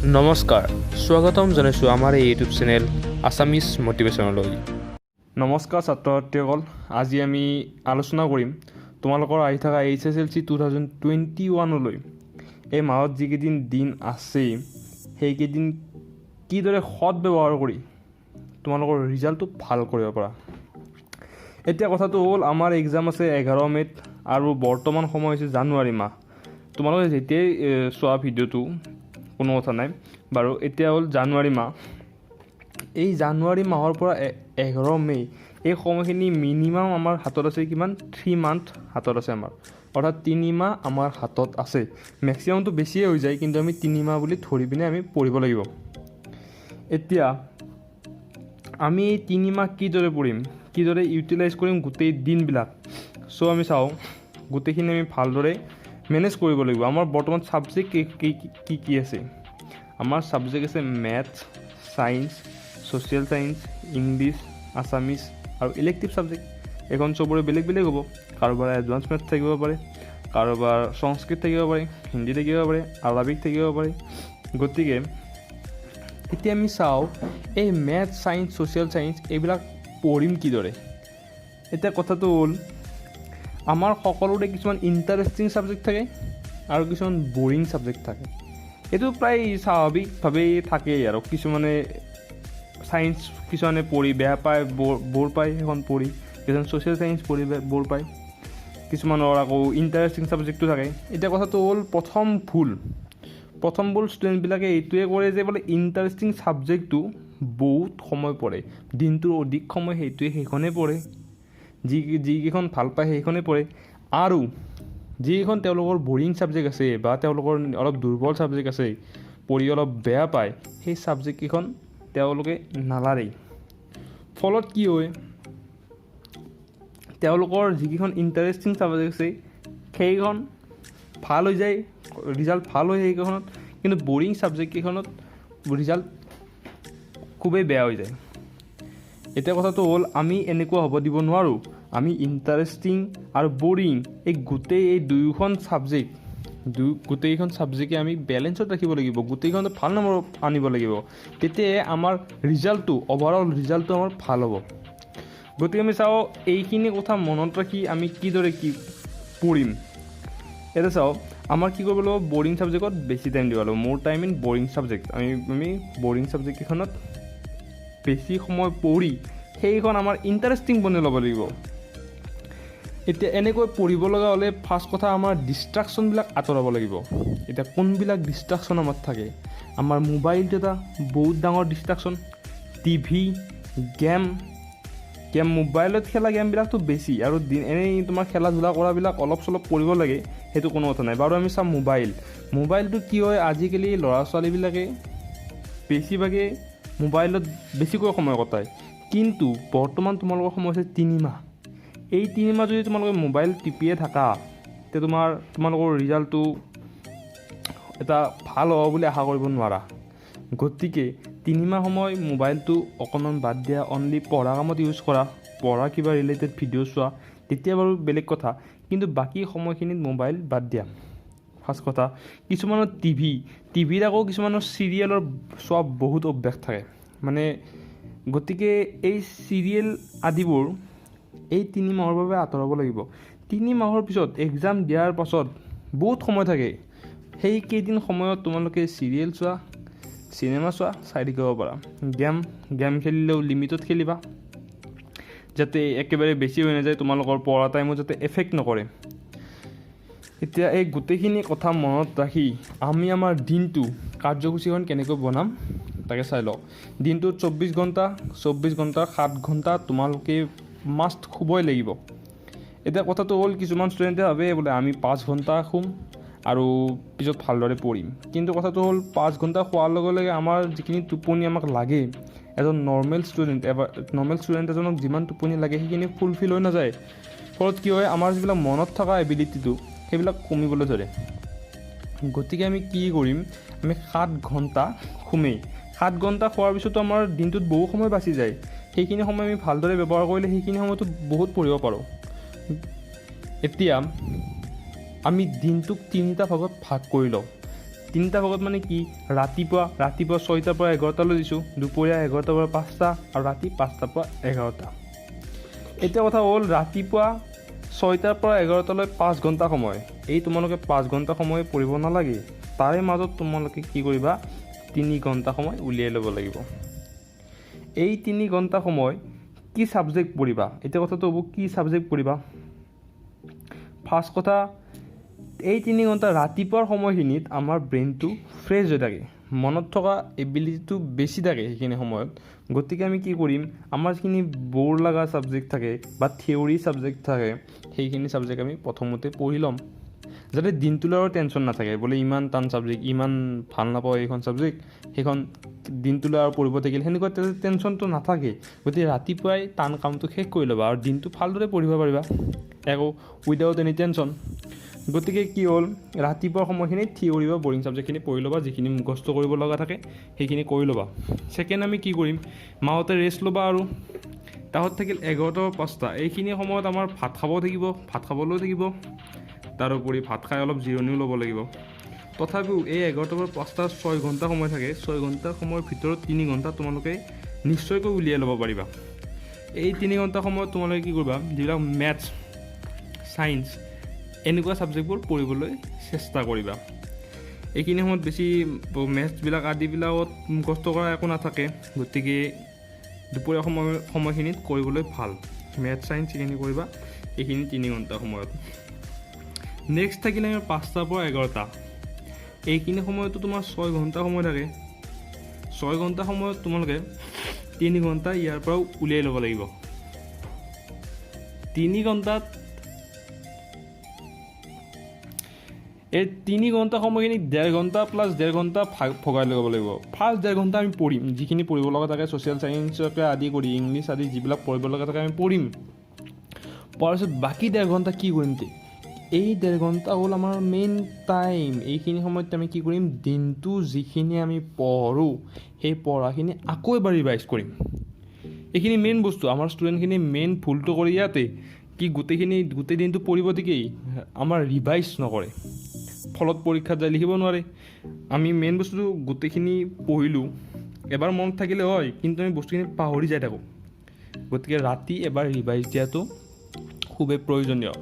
নমস্কাৰ, স্বাগতম জনাইছোঁ আমাৰ এই ইউটিউব চেনেল আছামিজ মটিভেশ্যনলৈ। নমস্কাৰ ছাত্ৰ ছাত্ৰীসকল, আজি আমি আলোচনা কৰিম তোমালোকৰ আহি থকা HSLC 2021লৈ এই মাহত যিকেইদিন দিন আছে, সেইকেইদিন কিদৰে সৎ ব্যৱহাৰ কৰি তোমালোকৰ ৰিজাল্টটো ভাল কৰিব পাৰা। এতিয়া কথাটো হ'ল, আমাৰ এক্সাম আছে 11 মে'ত আৰু বৰ্তমান সময় হৈছে জানুৱাৰী মাহ। তোমালোকে যেতিয়াই চোৱা ভিডিঅ'টো, কোনো কথা নাই বাৰু। এতিয়া হ'ল জানুৱাৰী মাহ। এই জানুৱাৰী মাহৰ পৰা 11 মে' এই সময়খিনি মিনিমাম আমাৰ হাতত আছে কিমান? 3 মান্থ হাতত আছে আমাৰ, অৰ্থাৎ 3 মাহ আমাৰ হাতত আছে। মেক্সিমামটো বেছিয়ে হৈ যায়, কিন্তু আমি 3 মাহ বুলি ধৰি পিনে আমি পঢ়িব লাগিব। এতিয়া আমি এই 3 মাহ কিদৰে পঢ়িম, কিদৰে ইউটিলাইজ কৰিম গোটেই দিনবিলাক? চ' আমি চাওঁ, গোটেইখিনি আমি ভালদৰে মেনেজ কৰিব লাগিব। আমাৰ বৰ্তমান ছাবজেক্ট কি কি কি আছে? আমাৰ ছাবজেক্ট আছে maths, science, social science, English, Assamese আৰু ইলেক্টিভ ছাবজেক্ট। এইখন চবৰে বেলেগ বেলেগ হ'ব। কাৰোবাৰ এডভান্স মেথছ থাকিব পাৰে, কাৰোবাৰ সংস্কৃত থাকিব পাৰে, হিন্দী থাকিব পাৰে, আৰবিক থাকিব পাৰে। গতিকে এতিয়া আমি চাওঁ, এই মেথছ, ছায়েন্স, ছ'চিয়েল ছায়েন্স এইবিলাক পঢ়িম কিদৰে? এতিয়া কথাটো হ'ল, আমাৰ সকলোৰে কিছুমান ইণ্টাৰেষ্টিং ছাবজেক্ট থাকে আৰু কিছুমান বৰিং ছাবজেক্ট থাকে। এইটো প্ৰায় স্বাভাৱিকভাৱেই থাকেই আৰু কিছুমানে ছায়েন্স কিছুমানে পঢ়ি বেয়া পায়, ব'ৰ পায় সেইখন পঢ়ি। কিছুমান ছ'চিয়েল ছায়েন্স পঢ়ি ব'ৰ পায়। কিছুমানৰ আকৌ ইণ্টাৰেষ্টিং ছাবজেক্টটো থাকে। এতিয়া কথাটো হ'ল, প্ৰথম ভুল ষ্টুডেণ্টবিলাকে এইটোৱে কৰে যে বোলে ইণ্টাৰেষ্টিং ছাবজেক্টটো বহুত সময় পঢ়ে, দিনটোৰ অধিক সময় সেইটোৱে সেইখনেই পঢ়ে, যিকেইখন ভাল পায় সেইখনেই পঢ়ে আৰু যিকেইখন তেওঁলোকৰ বৰিং ছাবজেক্ট আছে বা তেওঁলোকৰ অলপ দুৰ্বল ছাবজেক্ট আছে, পঢ়ি অলপ বেয়া পায়, সেই ছাবজেক্টকেইখন তেওঁলোকে নালাৰেই। ফলত কি হয়? তেওঁলোকৰ যিকেইখন ইণ্টাৰেষ্টিং ছাবজেক্ট আছে, সেইকেইখন ভাল হৈ যায়, ৰিজাল্ট ভাল হয় সেইকেইখনত, কিন্তু বৰিং ছাবজেক্টকেইখনত ৰিজাল্ট খুবেই বেয়া হৈ যায়। এতিয়া কথাটো হ'ল, আমি এনেকুৱা হ'ব দিব নোৱাৰোঁ। আমি ইণ্টাৰেষ্টিং আৰু বৰিং এই গোটেই এই দুয়োখন ছাবজেক্ট, গোটেইকেইখন ছাবজেক্টে আমি বেলেঞ্চত ৰাখিব লাগিব। গোটেইখনত ভাল নম্বৰ আনিব লাগিব, তেতিয়াহে আমাৰ ৰিজাল্টটো, অভাৰঅল ৰিজাল্টটো আমাৰ ভাল হ'ব। গতিকে আমি চাওঁ, এইখিনি কথা মনত ৰাখি আমি কিদৰে কি পঢ়িম। এতিয়া চাওঁ, আমাৰ কি কৰিব লাগিব? বৰিং ছাবজেক্টত বেছি টাইম দিব লাগিব। More time in boring subject. আমি বৰিং ছাবজেক্টকেইখনত বেছি সময় পঢ়ি সেইখন আমাৰ ইণ্টাৰেষ্টিং বনাই ল'ব লাগিব। এতিয়া এনেকৈ পঢ়িব লগা হ'লে ফাৰ্ষ্ট কথা, আমাৰ ডিষ্ট্ৰাকশ্যনবিলাক আঁতৰাব লাগিব। এতিয়া কোনবিলাক ডিষ্ট্ৰাকশ্যন আমাৰ থাকে? আমাৰ মোবাইলটো এটা বহুত ডাঙৰ ডিষ্ট্ৰাকশ্যন, টিভি, গেম। গেম, মোবাইলত খেলা গেমবিলাকতো বেছি আৰু দিন এনেই তোমাৰ খেলা ধূলা কৰাবিলাক অলপ চলপ কৰিব লাগে, সেইটো কোনো কথা নাই বাৰু। আমি চাম মোবাইল। মোবাইলটো কি হয়, আজিকালি ল'ৰা ছোৱালীবিলাকে বেছিভাগে মোবাইলত বেছিকৈ সময় কটায়। কিন্তু বৰ্তমান তোমালোকৰ সময় হৈছে 3 মাহ। এই 3 মাহ যদি তোমালোকে মোবাইল টিপিয়ে থাকা, তেতিয়া তোমালোকৰ ৰিজাল্টটো এটা ভাল হ'ব বুলি আশা কৰিব নোৱাৰা। গতিকে 3 মাহ সময় মোবাইলটো অকণমান বাদ দিয়া, অনলি পঢ়া কামত ইউজ কৰা, পঢ়া কিবা ৰিলেটেড ভিডিঅ' চোৱা, তেতিয়া বাৰু বেলেগ কথা, কিন্তু বাকী সময়খিনিত মোবাইল বাদ দিয়া, ফাৰ্ষ্ট কথা। কিছুমানৰ টিভি, টিভিত আকৌ কিছুমানৰ চিৰিয়েলৰ চোৱা বহুত অভ্যাস থাকে মানে। গতিকে এই চিৰিয়েল আদিবোৰ এই 3 মাহৰ বাবে আঁতৰাব লাগিব। 3 মাহৰ পিছত, এক্সাম দিয়াৰ পাছত বহুত সময় থাকে। সেইকেইদিন সময়ত তোমালোকে চিৰিয়েল চোৱা, চিনেমা চোৱা, চাই থাকিব পাৰা। গেম খেলিলেও লিমিটত খেলিবা, যাতে একেবাৰে বেছি হৈ নাযায়, তোমালোকৰ পঢ়া টাইমত যাতে এফেক্ট নকৰে। এতিয়া এই গোটেইখিনি কথা মনত ৰাখি আমি আমাৰ দিনটো কাৰ্যসূচীখন কেনেকৈ বনাম, তাকে চাই লওঁ। দিনটোত 24 ঘণ্টা, 24 ঘণ্টাৰ 7 ঘণ্টা তোমালোকে মাষ্ট শুবই লাগিব। এতিয়া কথাটো হ'ল, কিছুমান ষ্টুডেণ্টে ভাবে বোলে আমি 5 ঘণ্টা শুম আৰু পিছত ভালদৰে পঢ়িম। কিন্তু কথাটো হ'ল, 5 ঘণ্টা শোৱাৰ লগে লগে আমাৰ যিখিনি টোপনি আমাক লাগে, এজন নৰ্মেল ষ্টুডেণ্ট এবাৰ নৰ্মেল ষ্টুডেণ্ট এজনক যিমান টোপনি লাগে, সেইখিনি ফুলফিল হৈ নাযায়। ফলত কি হয়? আমাৰ যিবিলাক মনত থকা এবিলিটিটো, সেইবিলাক কমিবলৈ ধৰে। গতিকে আমি কি কৰিম? আমি 7 ঘণ্টা শুমেই। 7 ঘণ্টা শোৱাৰ পিছতো আমাৰ দিনটোত বহু সময় বাচি যায়। সেইখিনি সময় আমি ভালদৰে ব্যৱহাৰ কৰিলে সেইখিনি সময়তো বহুত পঢ়িব পাৰোঁ। এতিয়া আমি দিনটোক তিনিটা ভাগত ভাগ কৰি লওঁ। তিনিটা ভাগত মানে কি, ৰাতিপুৱা ৰাতিপুৱা 6টাৰ পৰা 11টালৈ দিছোঁ, দুপৰীয়া 11টাৰ পৰা 5টা আৰু ৰাতি 5টাৰ পৰা 11টা। এতিয়া কথা হ'ল ৰাতিপুৱা 6টাৰ পৰা 11টালৈ 5 ঘণ্টা সময়। এই তোমালোকে 5 ঘণ্টা সময় পঢ়িব নালাগে, তাৰে মাজত তোমালোকে কি কৰিবা, 3 ঘণ্টা সময় উলিয়াই ল'ব লাগিব। এই 3 ঘণ্টা সময় কি ছাবজেক্ট পঢ়িবা, এতিয়া কথাটো হ'ব কি ছাবজেক্ট পঢ়িবা। ফাৰ্ষ্ট কথা, এই 3 ঘণ্টা ৰাতিপুৱাৰ সময়খিনিত আমাৰ ব্ৰেইনটো ফ্ৰেছ হৈ থাকে, মনত থকা এবিলিটিটো বেছি থাকে সেইখিনি সময়ত। গতিকে আমি কি কৰিম, আমাৰ যিখিনি ব'ৰ লগা ছাবজেক্ট থাকে বা থিয়ৰী ছাবজেক্ট থাকে সেইখিনি ছাবজেক্ট আমি প্ৰথমতে পঢ়ি ল'ম, যাতে দিনটোলৈ আৰু টেনশ্যন নাথাকে, বোলে ইমান টান ছাবজেক্ট, ইমান ভাল নাপাওঁ এইখন ছাবজেক্ট, সেইখন দিনটোলৈ আৰু পঢ়িব থাকিল, সেনেকুৱা টেনশ্যনটো নাথাকে। গতিকে ৰাতিপুৱাই টান কামটো শেষ কৰি ল'বা আৰু দিনটো ভালদৰে পঢ়িব পাৰিবা, একো উইদাউট এনি টেনশ্যন। গতিকে কি হ'ল, ৰাতিপুৱাৰ সময়খিনি থিয়ৰী বা বৰিং ছাবজেক্টখিনি পঢ়ি ল'বা, যিখিনি মুখস্থ কৰিব লগা থাকে সেইখিনি কৰি ল'বা। ছেকেণ্ড আমি কি কৰিম, মাহতে ৰেষ্ট ল'বা আৰু তাহত থাকিল 11টাৰ পৰা 5টা। এইখিনি সময়ত আমাৰ ভাত খাব থাকিব, ভাত খাবলৈও থাকিব, তাৰোপৰি ভাত খাই অলপ জিৰণিও ল'ব লাগিব। তথাপিও এই 11টাৰ পৰা 5টা 6 ঘণ্টা সময় থাকে, 6 ঘণ্টা সময়ৰ ভিতৰত 3 ঘণ্টা তোমালোকে নিশ্চয়কৈ উলিয়াই ল'ব পাৰিবা। এই 3 ঘণ্টা সময়ত তোমালোকে কি কৰিবা, যিবিলাক মেথছ, ছায়েন্স এনেকুৱা ছাবজেক্টবোৰ পঢ়িবলৈ চেষ্টা কৰিবা। এইখিনি সময়ত বেছি মেথছবিলাক আদিবিলাকত মুখস্থ কৰা একো নাথাকে, গতিকে দুপৰীয়া সময়খিনিত কৰিবলৈ ভাল। মেথছ, ছায়েন্স এইখিনি কৰিবা এইখিনি 3 ঘণ্টা সময়ত। নেক্সট থাকিলে আমাৰ 5টাৰ পৰা 11টা। এইখিনি সময়তো তোমাৰ 6 ঘণ্টা সময় থাকে। 6 ঘণ্টা সময়ত তোমালোকে 3 ঘণ্টা ইয়াৰ পৰাও উলিয়াই ল'ব লাগিব। 3 ঘণ্টাত এই 3 ঘণ্টা সময়খিনি 1.5 ঘণ্টা প্লাছ 1.5 ঘণ্টা ভগাই ল'ব লাগিব। ফাৰ্ষ্ট 1.5 ঘণ্টা আমি পঢ়িম, যিখিনি পঢ়িব লগা থাকে ছ'চিয়েল ছায়েন্সকে আদি কৰি ইংলিছ আদি যিবিলাক পঢ়িব লগা থাকে আমি পঢ়িম। পঢ়াৰ পিছত বাকী 1.5 ঘণ্টা কি কৰিম, এই 1.5 ঘণ্টা হ'ল আমাৰ মেইন টাইম। এইখিনি সময়ত আমি কি কৰিম, দিনটো যিখিনি আমি পঢ়োঁ সেই পঢ়াখিনি আকৌ এবাৰ ৰিভাইজ কৰিম। এইখিনি মেইন বস্তু, আমাৰ ষ্টুডেণ্টখিনি মেইন ভুলটো কৰি ইয়াতে কি গোটেইখিনি গোটেই দিনটো পঢ়িব ঠিকেই, আমাৰ ৰিভাইজ নকৰে, ফলত পৰীক্ষাত যাই লিখিব নোৱাৰে। আমি মেইন বস্তুটো গোটেইখিনি পঢ়িলোঁ, এবাৰ মনত থাকিলে হয়, কিন্তু আমি বস্তুখিনি পাহৰি যাই থাকোঁ। গতিকে ৰাতি এবাৰ ৰিভাইজ দিয়াটো খুবেই প্ৰয়োজনীয়।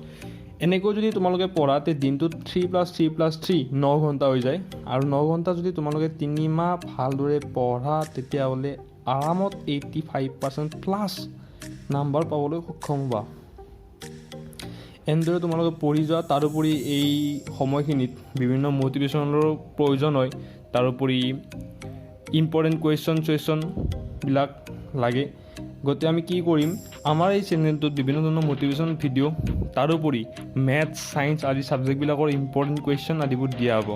এনেকৈ যদি তোমালোকে পঢ়া তে দিনটোত 3 + 3 + 3 9 ঘণ্টা হৈ যায়। আৰু 9 ঘণ্টা যদি তোমালোকে 3 মাহ ভালদৰে পঢ়া তেতিয়াহ'লে আৰামত 85% প্লাছ নাম্বাৰ পাবলৈ সক্ষম হ'বা। এনেদৰে তোমালোকে পঢ়ি যোৱা। তাৰোপৰি এই সময়খিনিত বিভিন্ন মটিভেশ্যনৰো প্ৰয়োজন হয়, তাৰোপৰি ইম্পৰ্টেণ্ট কুৱেশ্যন চুৱেশ্যনবিলাক লাগে। গতিকে আমি কি কৰিম, আমাৰ এই চেনেলটোত বিভিন্ন ধৰণৰ মটিভেশ্যন ভিডিঅ', তাৰোপৰি মেথছ, ছায়েন্স আদি ছাবজেক্টবিলাকৰ ইম্পৰ্টেণ্ট কুৱেশ্যন আদিবোৰ দিয়া হ'ব।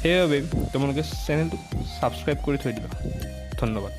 সেইবাবে তোমালোকে চেনেলটো ছাবস্ক্ৰাইব কৰি থৈ দিবা। ধন্যবাদ।